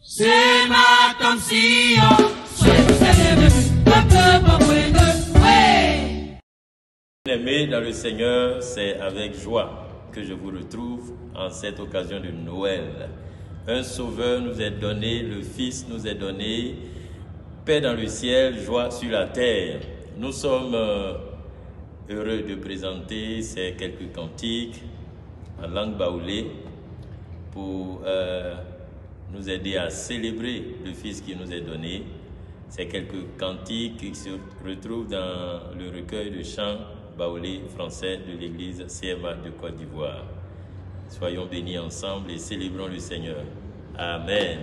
C'est ma comme si Bien-aimés dans le Seigneur, c'est avec joie que je vous retrouve en cette occasion de Noël. Un sauveur nous est donné, le Fils nous est donné, paix dans le ciel, joie sur la terre. Nous sommes heureux de présenter ces quelques cantiques en langue baoulée pour nous aider à célébrer le Fils qui nous est donné. Ces quelques cantiques qui se retrouvent dans le recueil de chants baoulé français de l'église CMA de Côte d'Ivoire. Soyons bénis ensemble et célébrons le Seigneur. Amen.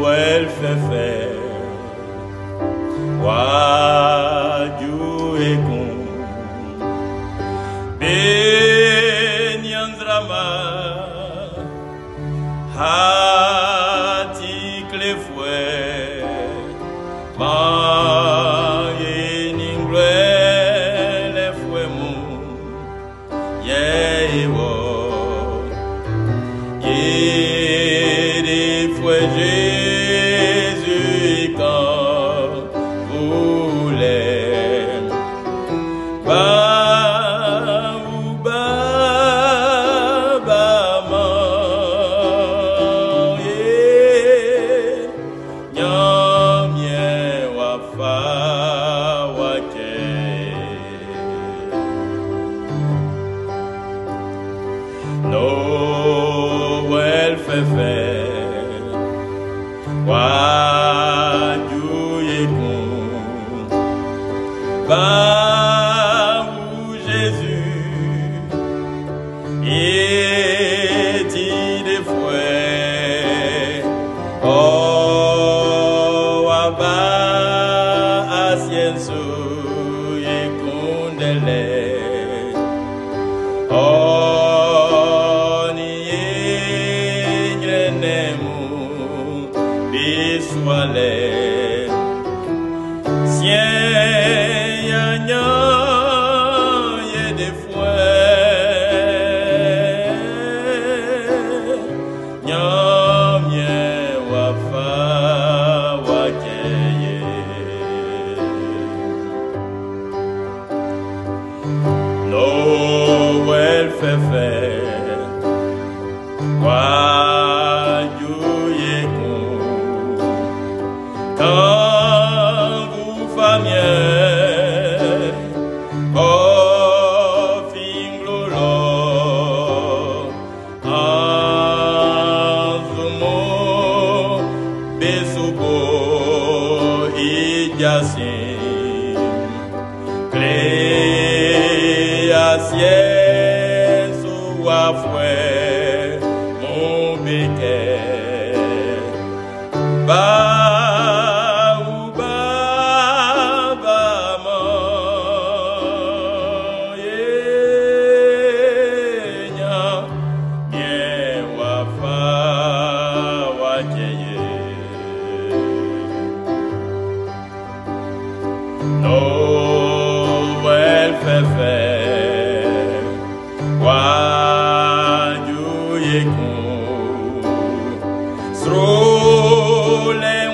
Noël fait faire, Waju ekun, Benyandrama, Hati klefwe, Ma yeningle lefwe mu, Yewo. Yé Jésus quand voulait. Ba ou ba ba man ye, nyamye wa fa wa ke. Noël fait faire, Waju yekun, ba ou Jésus, et dit des fois, oh Abba, asienso yekundele, oh ni yenemu biswale, sien ya nya ye des fois, nyamye wa fa wa keye. Noël fait faire, Waju yekun, quand vous famiez, oh finglolo, anzumo, besubo, ijasin, Cléasien, souafoué, mon béquet. Ba ou ba ba man ye nya mie wa fa wa ke ye. Noël fait faire, Waju yekun, Sro les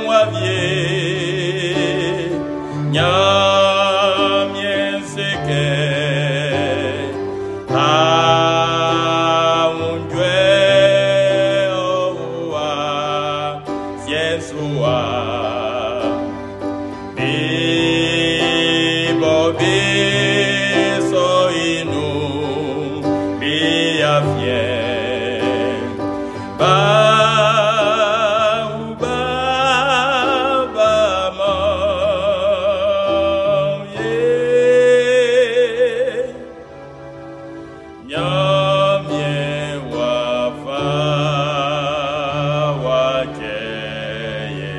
Ɲanmiɛn w'a fa w'a cɛ ye.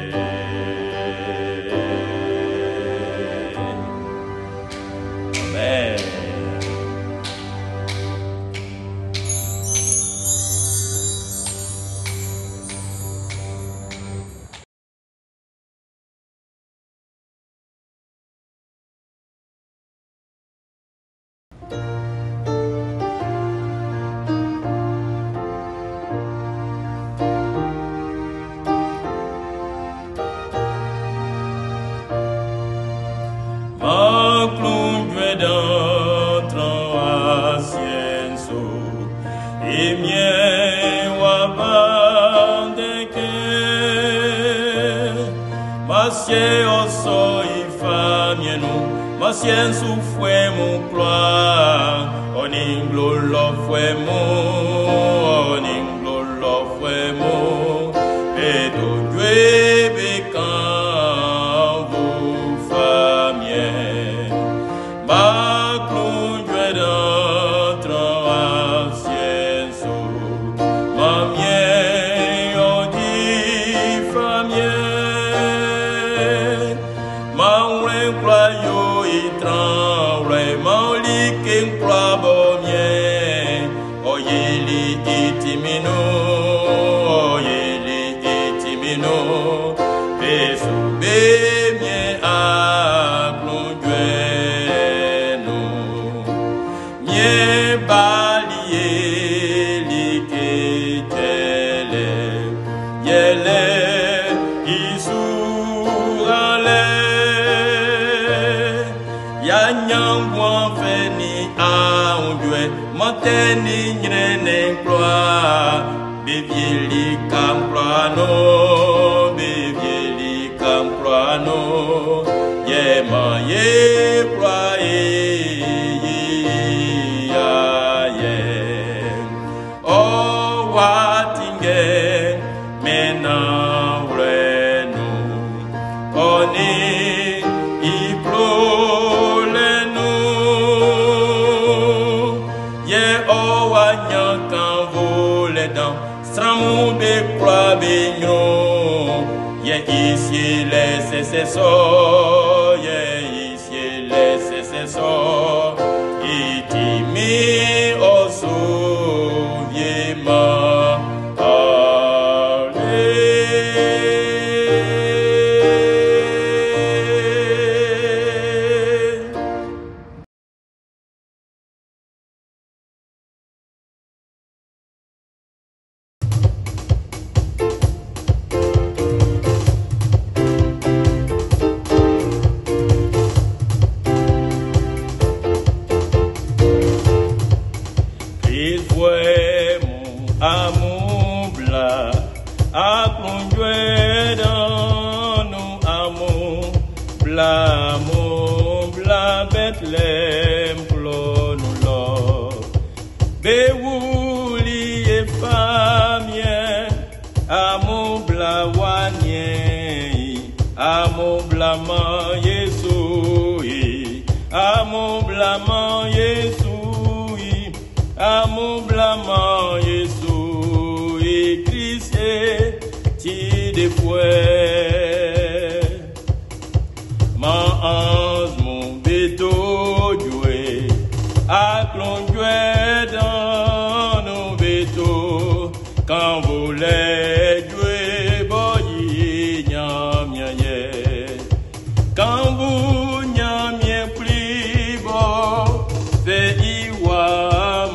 Amen. Maan aklunjuɛ dan tran asiɛ'n su. E Miɛn'n w'a ba ndɛkɛn. Maan asiɛ'n ɔ sɔ i famiɛn nun. Maan asiɛ'n sufuɛ mun kwlaa, ɔ nin nglo lɔfuɛ mun, ɔ nin nglo lɔfuɛ mun, be to jue be kannvu famiɛn'n. Maan aklunjuɛ dan tran asiɛ'n su. Maan Miɛn'n ɔ di famiɛn. Maan wlɛ'n kwla yo i tranwlɛ. Maan like'n kwlaa bɔ Miɛn'n ɔ yili i tinmin nun, ɔ yili i tinmin nun. Be su be Miɛn aklunjuɛ nun. Miɛn bali ye like cɛlɛ, yɛlɛ i su ralɛ. Ya ɲan nguan fɛ ni aunjuɛ, mantɛ ni ɲrɛnnɛn kwlaa, be vie lika'n kwlaa nun, be vie lika'n kwlaa nun. Yɛ maan ye kwlaa e yi ayɛ. Ɔ wa tinngɛ mɛn nanwlɛ nun, ɔ nin i klolɛ nun. Yɛ ɔ wa ɲan kannvulɛ dan, sran mun be kwlaa be ɲrun. Yɛ i sielɛ sɛsɛ sɔ, yɛ i sielɛ sɛsɛ sɔ, i tinmin'n ɔ su wieman. Ale. Klistfuɛ mun amun bla, aklunjuɛ dan nun amun bla, amun bla Bɛtleɛm klɔ nun lɔ. Be wuli e famiɛn, amun bla wa niɛn i, amun bla man Yesu i, amun bla man Yesu i, amun bla man Yesu i, Krist e ti defuɛ. Man anz mun be to jue, aklunjuɛ dan nun be to, kannvulɛ jue b'ɔ yi Nyanmiɛn yɛ. Kannvu Nyanmiɛn kpli b'ɔ fɛ i wa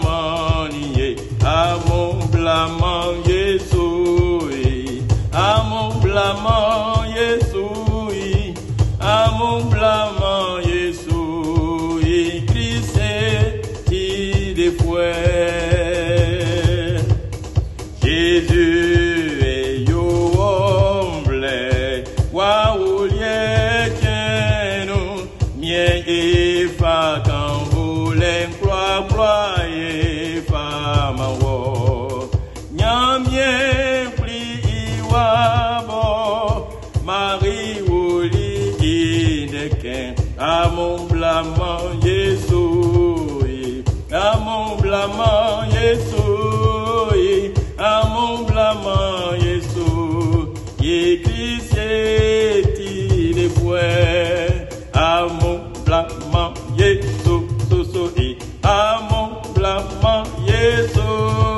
mannin ye, amun bla man Yesu i, amun bla man Yesu i, amun bla man Yesu i, Krist e ti defuɛ. Jésus e yo wɔ nvlɛ, wa wuliɛ cɛn nun, miɛn e fa kannvulɛ'n kwlakwla e fa man wɔ. Nyanmiɛn kpli i wa bɔ, Marie wuli i ndɛkɛn, amun bla man Yesu i, amun bla bla man Jésus, amun bla man Jésus, ye Christ ye ti defuɛ. Amun bla man Jésus, so so e, amun bla man Jésus.